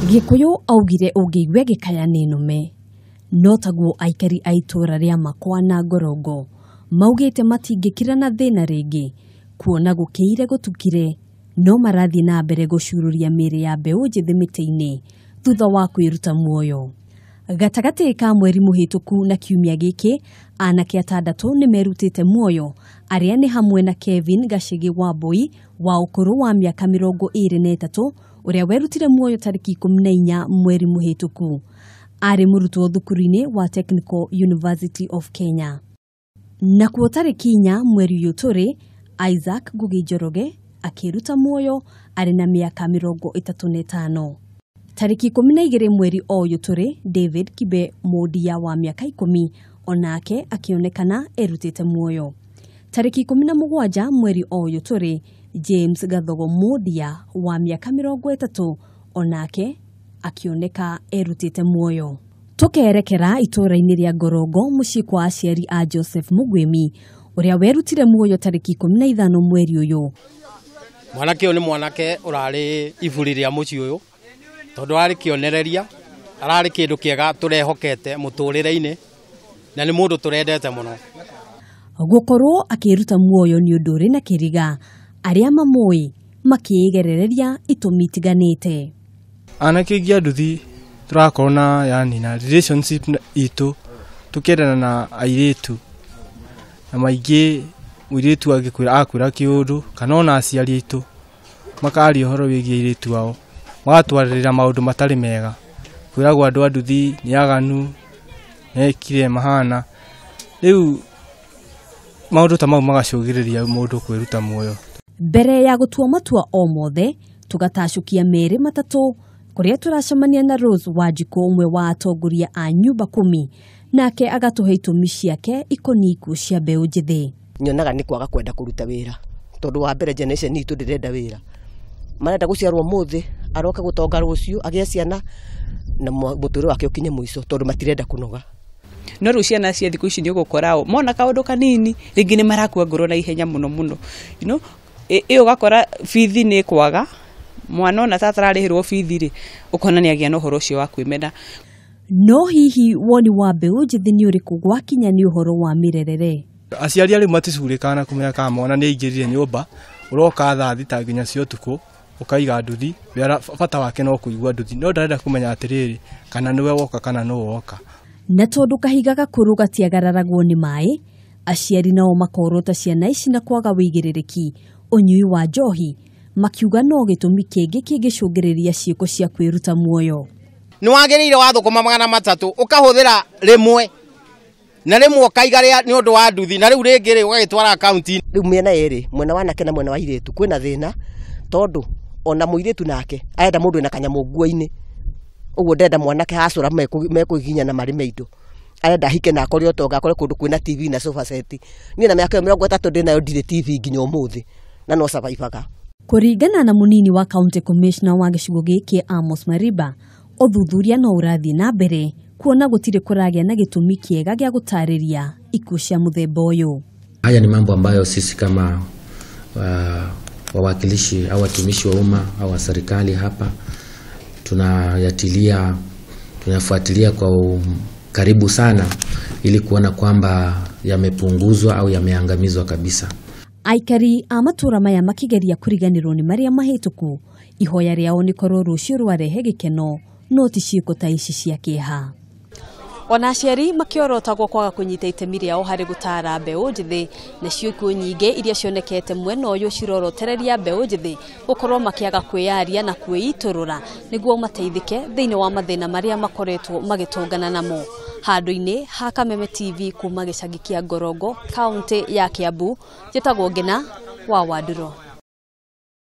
Gikuyu augire ũngĩigua gĩkaya nĩ nũme. No taguo aikari a itũra rĩa Makwa na Ngorongo maugĩte matingĩkira na thĩna rĩngĩ kuona gũkĩire gũtukire no marathiĩ na mbere gũcururia mĩĩrĩ ya mbeũ njĩthĩ mĩtĩ-inĩ thutha wa kwĩruta muoyo. Gatagatĩ ka mweri mũhĩtũku na kiumia gĩkĩ, anake atandatũ nĩ merutĩte muoyo arĩa nĩ hamwe na Kevin Gachigi Wambui wa ũkũrũ wa mĩaka 23 ũrĩa werutire muoyo tarĩki 14 mweri mũhĩtũku. Arĩ mũrutwo thukuru-inĩ wa Technical University of Kenya. Nakuo tarĩki 4 mweri ũyũ tũrĩ, Isaac Ngugi Njoroge akĩruta muoyo arĩ na mĩaka 35. Tarĩki 12 mweri o ũyũ tũrĩ, David Kibe Mũndia wa mĩaka 10 onake akĩonekana erutĩte muoyo. Tarĩki 17 mweri o ũyũ tũrĩ, James Gathogo Mũndia wa mĩaka 30 onake akĩoneka erutĩte muoyo. Tũkerekera itũũra-inĩ rĩa Ngorongo mũciĩ kwa aciari a Joseph Mugwĩmi ũrĩa werutire muoyo tarĩki 15 mweri ũyũ. Mwanake ũyũ nĩ mwanake ũrarĩ iburi rĩa mũciĩ ũyũ tondũ ararĩ kĩonereria, ararĩ kĩndũ kĩega tũrehokete mũtũrĩre-inĩ na nĩ mũndũ tũrendete mũno. Gũkorwo akĩruta muoyo nĩ ũndũ ũrĩ na kĩriga, arĩa mamũĩ makĩĩgerereria itũmi itiganĩte. Anake aingĩ a nduthi tũrakorwo na yani na relationship itũ tũkĩendana na airĩtu, na maingĩ mũirĩtu angĩkwĩra akwĩra kĩũndũ kana ona aciari aitũ makaria ũhoro wĩgiĩ airĩtu ao, magatwarĩrĩra maũndũ matarĩ mega, kwĩragwo andũ a nduthi nĩ aganu, mekire mahana. Rĩu maũndũ ta mau magacũgĩrĩria mũndũ kwĩruta muoyo. Mbere ya gũtua matua o mothe tũgatacũkia merĩ matatũ kũrĩa tũracemania na Rose Wanjikũ, ũmwe wa atongoria a nyumba kumi, nake agatũhe itũmi ciake ikoniĩ ikuũ cia mbeũ njĩthĩ. Nyonaga nĩ kwaga kwenda kũruta wĩra tondũ wa mbere generation itũ ndĩrenda wĩra, marenda gũciarwo ũmũthĩ aroke gũtonga rũciũ agĩe ciana na mũtũrĩre wake ũkinye mũico tondũ matirenda kũnoga. No rĩu ciana cia thikũ ici nĩ ũgũkora mona kaũndũ kanini rĩngĩ nĩ marakua ngoro na ihenya mũno mũno, you know, ĩyo ũgakora bithi nĩ kwaga mwana ona ta atararĩhĩrwo bithi rĩ, ũkona nĩ agĩa na ũhoro ũcio wa kwĩmena. No hihi woni wa mbeũ njĩthĩ nĩ ũrĩkũ gwakinya nĩ ũhoro wa mĩrerere? Aciari arĩu maticurĩkaga na kũmenya kana mwana nĩ aingĩrire nyũmba, ũroka thaa thita nginya cia ũtukũ ũkaiga nduthi, bata wake no kũigua nduthi, no ndarenda kũmenya atĩrĩrĩ kana nĩwe woka kana nũ woka. Na tondũ kahiga gakũrũ gatiagararagwo nĩ maĩ, aciari nao makorota ciana ici na kwaga wĩigĩrĩrĩki, ũnyui wa njohi, makiuga no gĩtũmi kĩngĩ kĩngĩcũngĩrĩria ciĩko cia kwĩruta muoyo. Nĩ wagĩrĩire wathũkũma 300 ũkahũthĩra rĩmwe na rĩmwe ũkaiga rĩa nĩ ũndũ wa nduthi, na rĩu rĩngĩ rĩ ũgagĩtwara akaunti. Rĩu mĩena ĩrĩ, mwena wa anake na mwena wa airĩtu kwĩna thĩna tondũ ona mũirĩtu nake arenda mũndũ wĩna kanyamũ nguo-inĩ, ũguo ndenda mwanake hacũra mekũgiginyana na marĩ meindo, arenda ahike na akore ũtonga, akore kũndũ kwĩna TV na sofa set. Niĩ na mĩaka ĩyo 30 ndĩnayo ndirĩ TV nginya ũmũthĩ na no survivaga. Kũringana na mũnini wa county commissioner wa gĩcigo gĩkĩ Amos Mariba, ũthuthuria no ũrathiĩ na mbere kuona gũtirĩ kũragĩa na gĩtũmi kĩega gĩa gũtarĩria ikuũ cia mũthemba ũyũ. Haya ni mambo ambayo sisi kama wawakilishi au watumishi wa umma au wa serikali hapa tunayatilia, tunafuatilia kwa karibu sana ili kuona kwamba yamepunguzwa au yameangamizwa kabisa. Aikari a matũra maya makĩgeria kũriganĩrwo nĩ marĩa mahĩtũku, ihoya rĩao nĩ korwo rũciũ rwarehe gĩkeno no ti ciĩko ta ici cia kĩeha. Ona aciari makĩorotagwo kwaga kũnyita itemi rĩao harĩ gũtara mbeũ njĩthĩ, nacio ikuũ nyingĩ iria cionekete mwena ũyũ cirorotereria mbeũ njĩthĩ gũkorwo makĩaga kwĩyaria na kwĩitũrũra nĩguo mateithĩke thĩinĩ wa mathĩna marĩa makoretwo magĩtũngana namo. Handũ-inĩ ha Kameme TV kuma gĩcagi kĩa Ngorongo, kaũntĩ ya Kiambu, njĩtagwo Ngina wa Wanduro.